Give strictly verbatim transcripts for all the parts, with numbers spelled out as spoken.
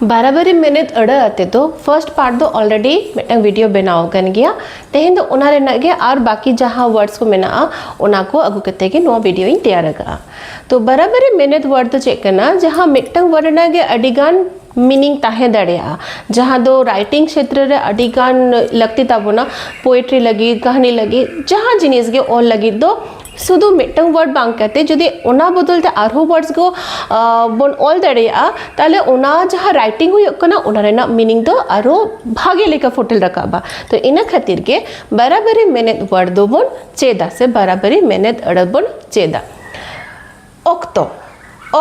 ᱵᱟᱨᱟᱵᱟᱨᱤ ᱢᱮᱱᱮᱫ ᱟᱹᱲᱟᱹ ᱟᱛᱮ ᱫᱚ ᱯᱷᱟᱨᱥᱴ ᱯᱟᱨᱴ ᱫᱚ ᱚᱞᱨᱮᱰᱤ ᱢᱤᱫᱴᱟᱝ ᱵᱷᱤᱰᱤᱭᱳ ᱵᱮᱱᱟᱣ ᱟᱠᱟᱱ ᱜᱮᱭᱟ᱾ ᱛᱮᱦᱮᱧ ᱫᱚ ᱚᱱᱟ ᱨᱮᱱᱟᱜ ᱜᱮ ᱟᱨ ᱵᱟᱠᱤ ᱡᱟᱦᱟᱸ ᱣᱟᱨᱰᱥ ᱠᱚ ᱢᱮᱱᱟᱜᱼᱟ, ᱚᱱᱟ ᱠᱚ ᱟᱹᱜᱩ ᱠᱟᱛᱮ ᱜᱮ ᱱᱚᱣᱟ ᱵᱷᱤᱰᱤᱭᱳᱧ ᱛᱮᱭᱟᱨ ᱟᱠᱟᱫᱼᱟ᱾ ᱛᱚ ᱵᱟᱨᱟᱵᱟᱨᱤ ᱢᱮᱱᱮᱫ ᱣᱟᱨᱰ ᱫᱚ ᱪᱮᱫ ᱠᱟᱱᱟ? ᱡᱟᱦᱟᱸ ᱢᱤᱫᱴᱟᱝ ᱣᱟᱨᱰ ᱨᱮᱱᱟᱜ ᱜᱮ ᱟᱹᱰᱤ ᱜᱟᱱ ᱢᱤᱱᱤᱝ ᱛᱟᱦᱮᱸ ᱫᱟᱲᱮᱭᱟᱜᱼᱟ, ᱡᱟᱦᱟᱸ ᱫᱚ ᱨᱟᱭᱴᱤᱝ ᱠᱷᱮᱛᱨᱮ ᱨᱮ ᱟᱹᱰᱤ ᱜᱟᱱ ᱞᱟᱹᱠᱛᱤ ᱛᱟᱵᱚᱱᱟ, ᱯᱳᱭᱮᱴᱨᱤ ᱞᱟᱹᱜᱤᱫ, ᱠᱟᱹᱦᱱᱤ ᱞᱟᱹᱜᱤᱫ, ᱡᱟᱦᱟᱸ ᱡᱤᱱᱤᱥ ᱜᱮ ᱚᱞ ᱞᱟᱹᱜᱤᱫ ᱫᱚ ᱥᱩᱫᱷᱩ ᱢᱤᱫᱴᱟᱝ ᱣᱟᱨᱰ ᱵᱟᱝ ᱠᱟᱛᱮ ᱡᱩᱫᱤ ᱚᱱᱟ ᱵᱚᱫᱚᱞ ᱛᱮ ᱟᱨᱦᱚᱸ ᱣᱟᱨᱰᱥ ᱠᱚ ᱟᱸ, ᱵᱚᱱ ᱚᱞ ᱫᱟᱲᱮᱭᱟᱜᱼᱟ, ᱛᱟᱦᱞᱮ ᱚᱱᱟ ᱡᱟᱦᱟᱸ ᱨᱟᱭᱴᱤᱝ ᱦᱩᱭᱩᱜ ᱠᱟᱱᱟ, ᱚᱱᱟ ᱨᱮᱱᱟᱜ ᱢᱤᱱᱤᱝ ᱫᱚ ᱟᱨᱦᱚᱸ ᱵᱷᱟᱜᱮ ᱞᱮᱠᱟ ᱯᱷᱩᱴᱮᱞ ᱨᱟᱠᱟᱵᱼᱟ᱾ ᱛᱚ ᱤᱱᱟᱹ ᱠᱷᱟᱹᱛᱤᱨ ᱜᱮ ᱵᱟᱨᱟᱵᱟᱨᱤ ᱢᱮᱱᱮᱫ ᱣᱟᱨᱰ ᱫᱚᱵᱚᱱ ᱪᱮᱫᱟ ᱥᱮ ᱵᱟᱨᱟᱵᱟᱨᱤ ᱢᱮᱱᱮᱫ ᱟᱹᱲᱟᱹ ᱵᱚᱱ ᱪᱮᱫᱟ᱾ ᱚᱠᱛᱚ,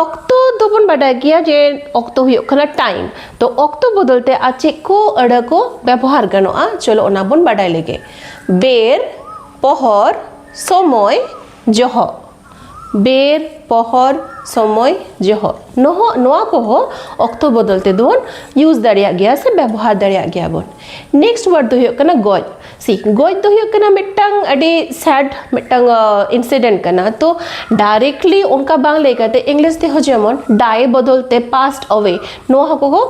ᱚᱠᱛᱚ ᱫᱚᱵᱚᱱ ᱵᱟᱰᱟᱭ ᱜᱮᱭᱟ ᱡᱮ ᱚᱠᱛᱚ ᱦᱩᱭᱩᱜ ᱠᱟᱱᱟ ᱴᱟᱭᱤᱢ᱾ ᱛᱚ ᱚᱠᱛᱚ ᱵᱚᱫᱚᱞ ᱛᱮ ᱟᱨ ᱪᱮᱫ ᱠᱚ ᱟᱹᱲᱟᱹ ᱠᱚ ᱵᱮᱵᱚᱦᱟᱨ ᱜᱟᱱᱚᱜᱼᱟ? ᱪᱚᱞᱚ ᱚᱱᱟ ᱵᱚᱱ ᱵᱟᱰᱟᱭ ᱞᱮᱜᱮ᱾ ᱵᱮᱨ, ᱯᱚᱦᱚᱨ, ᱥᱚᱢᱚᱭ, ᱡᱚᱦᱚᱜ᱾ ᱵᱮᱨ, ᱯᱚᱦᱚᱨ, ᱥᱚᱢᱚᱭ, ᱡᱚᱦᱚᱜ᱾ ᱱᱚᱦᱚ-, ᱱᱚᱣᱟ ᱠᱚᱦᱚᱸ ᱚᱠᱛᱚ ᱵᱚᱫᱚᱞ ᱛᱮᱫᱚ ᱵᱚᱱ ᱤᱭᱩᱡᱽ ᱫᱟᱲᱮᱭᱟᱜ ᱜᱮᱭᱟ ᱥᱮ ᱵᱮᱵᱚᱦᱟᱨ ᱫᱟᱲᱮᱭᱟᱜ ᱜᱮᱭᱟ ᱵᱚᱱ᱾ ᱱᱮᱠᱥᱴ ᱣᱟᱨᱰ ᱫᱚ ᱦᱩᱭᱩᱜ ᱠᱟᱱᱟ ᱜᱚᱡ᱾ ᱥᱤ, ᱜᱚᱡ ᱫᱚ ᱦᱩᱭᱩᱜ ᱠᱟᱱᱟ ᱢᱤᱫᱴᱟᱝ ᱟᱹᱰᱤ ᱥᱮᱰ ᱢᱤᱫᱴᱟᱝ ᱤᱱᱥᱤᱰᱮᱱᱴ ᱠᱟᱱᱟ᱾ ᱛᱚ ᱰᱟᱭᱨᱮᱠᱴᱞᱤ ᱚᱱᱠᱟ ᱵᱟᱝ ᱞᱟᱹᱭ ᱠᱟᱛᱮ ᱤᱝᱞᱤᱥ ᱛᱮᱦᱚᱸ ᱡᱮᱢᱚᱱ ᱰᱟᱭ ᱵᱚᱫᱚᱞ ᱛᱮ ᱯᱟᱥᱰ ᱟᱣᱮ, ᱱᱚᱣᱟ ᱦᱚᱸᱠᱚ ᱠᱚ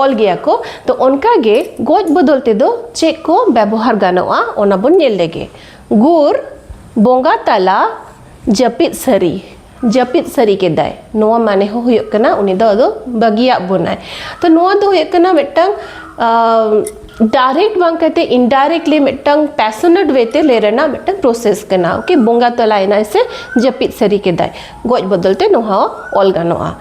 ᱚᱞ ᱜᱮᱭᱟ ᱠᱚ᱾ ᱛᱚ ᱚᱱᱠᱟ ᱜᱮ ᱜᱚᱡ ᱵᱚᱫᱚᱞ ᱛᱮᱫᱚ ᱪᱮᱫ ᱠᱚ ᱵᱮᱵᱚᱦᱟᱨ ᱜᱟᱱᱚᱜᱼᱟ, ᱚᱱᱟ ᱵᱚᱱ ᱧᱮᱞ ᱞᱮᱜᱮ᱾ ᱜᱩᱨ, ᱵᱚᱸᱜᱟ ᱛᱟᱞᱟ, ᱡᱟᱹᱯᱤᱫ ᱥᱟᱹᱨᱤ᱾ ᱡᱟᱹᱯᱤᱫ ᱥᱟᱹᱨᱤ ᱠᱮᱫᱟᱭ, ᱱᱚᱣᱟ ᱢᱟᱱᱮ ᱦᱚᱸ ᱦᱩᱭᱩᱜ ᱠᱟᱱᱟ ᱩᱱᱤ ᱫᱚ ᱟᱫᱚ ᱵᱟᱹᱜᱤᱭᱟᱜ ᱵᱚᱱᱟᱭ᱾ ᱛᱚ ᱱᱚᱣᱟ ᱫᱚ ᱦᱩᱭᱩᱜ ᱠᱟᱱᱟ ᱢᱤᱫᱴᱟᱝ ᱰᱟᱭᱨᱮᱠᱴ ᱵᱟᱝ ᱠᱟᱛᱮ ᱤᱱᱰᱟᱭᱨᱮᱠᱴᱞᱤ ᱢᱤᱫᱴᱟᱝ ᱯᱮᱥᱚᱱᱮᱴ ᱣᱮ ᱛᱮ ᱞᱟᱹᱭ ᱨᱮᱱᱟᱜ ᱢᱤᱫᱴᱟᱝ ᱯᱨᱚᱥᱮᱥ ᱠᱟᱱᱟ᱾ ᱳᱠᱮ, ᱵᱚᱸᱜᱟ ᱛᱟᱞᱟᱭᱮᱱᱟᱭ ᱥᱮ ᱡᱟᱹᱯᱤᱫ ᱥᱟᱹᱨᱤ ᱠᱮᱫᱟᱭ, ᱜᱚᱡ ᱵᱚᱫᱚᱞ ᱛᱮ ᱱᱚᱣᱟ ᱦᱚᱸ ᱚᱞ ᱜᱟᱱᱚᱜᱼᱟ᱾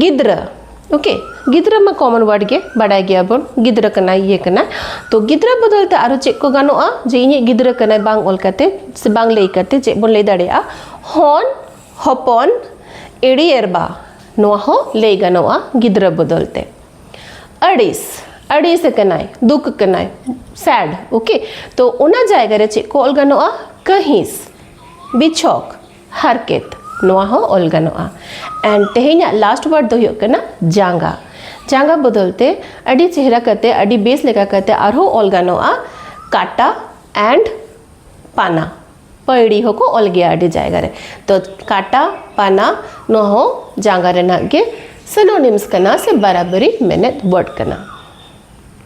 ᱜᱤᱫᱽᱨᱟᱹ, ᱳᱠᱮ, ᱜᱤᱫᱽᱨᱟᱹ ᱢᱟ ᱠᱚᱢᱚᱱ ᱣᱟᱨᱰ ᱜᱮ, ᱵᱟᱰᱟᱭ ᱜᱮᱭᱟᱵᱚᱱ ᱜᱤᱫᱽᱨᱟᱹ ᱠᱟᱱᱟᱭ, ᱤᱭᱟᱹ ᱠᱟᱱᱟᱭ᱾ ᱛᱚ ᱜᱤᱫᱽᱨᱟᱹ ᱵᱚᱫᱚᱞ ᱛᱮ ᱟᱨᱚ ᱪᱮᱫ ᱠᱚ ᱜᱟᱱᱚᱜᱼᱟ? ᱡᱮ ᱤᱧᱤᱡ ᱜᱤᱫᱽᱨᱟᱹ ᱠᱟᱱᱟᱭ ᱵᱟᱝ ᱚᱞ ᱠᱟᱛᱮ ᱥᱮ ᱵᱟᱝ ᱞᱟᱹᱭ ᱠᱟᱛᱮ ᱪᱮᱫ ᱵᱚᱱ ᱞᱟᱹᱭ ᱫᱟᱲᱮᱭᱟᱜᱼᱟ? ᱦᱚᱱ, ᱦᱚᱯᱚᱱ, ᱮᱲᱤᱭᱮᱨᱵᱟ, ᱱᱚᱣᱟ ᱦᱚᱸ ᱞᱟᱹᱭ ᱜᱟᱱᱚᱜᱼᱟ ᱜᱤᱫᱽᱨᱟᱹ ᱵᱚᱫᱚᱞ ᱛᱮ᱾ ᱟᱹᱲᱤᱥ, ᱟᱹᱲᱤᱥ ᱟᱠᱟᱱᱟᱭ, ᱫᱩᱠ ᱟᱠᱟᱱᱟᱭ, ᱥᱮᱰ᱾ ᱳᱠᱮ, ᱛᱚ ᱚᱱᱟ ᱡᱟᱭᱜᱟ ᱨᱮ ᱪᱮᱫ ᱠᱚ ᱚᱞ ᱜᱟᱱᱚᱜᱼᱟ? ᱠᱟᱹᱦᱤᱥ, ᱵᱤᱪᱷᱚᱠ, ᱦᱟᱨᱠᱮᱛ, ᱱᱚᱣᱟ ᱦᱚᱸ ᱚᱞ ᱜᱟᱱᱚᱜᱼᱟ᱾ ᱮᱱᱰ ᱛᱮᱦᱮᱧᱟᱜ ᱞᱟᱥᱴ ᱣᱟᱨᱰ ᱫᱚ ᱦᱩᱭᱩᱜ ᱠᱟᱱᱟ ᱡᱟᱸᱜᱟ᱾ ᱡᱟᱸᱜᱟ ᱵᱚᱫᱚᱞ ᱛᱮ ᱟᱹᱰᱤ ᱪᱮᱦᱨᱟ ᱠᱟᱛᱮ, ᱟᱹᱰᱤ ᱵᱮᱥ ᱞᱮᱠᱟ ᱠᱟᱛᱮ ᱟᱨᱦᱚᱸ ᱚᱞ ᱜᱟᱱᱚᱜᱼᱟ ᱠᱟᱴᱟ ᱮᱱᱰ ᱯᱟᱱᱟ᱾ ᱯᱟᱹᱭᱲᱤ ᱦᱚᱸᱠᱚ ᱚᱞ ᱜᱮᱭᱟ ᱟᱹᱰᱤ ᱡᱟᱭᱜᱟ ᱨᱮ᱾ ᱛᱚ ᱠᱟᱴᱟ, ᱯᱟᱱᱟ, ᱱᱚᱣᱟ ᱦᱚᱸ ᱡᱟᱸᱜᱟ ᱨᱮᱱᱟᱜ ᱜᱮ Synonyms ᱠᱟᱱᱟ ᱥᱮ ᱵᱟᱨᱟᱵᱟᱨᱤ ᱢᱮᱱᱮᱫ word ᱠᱟᱱᱟ᱾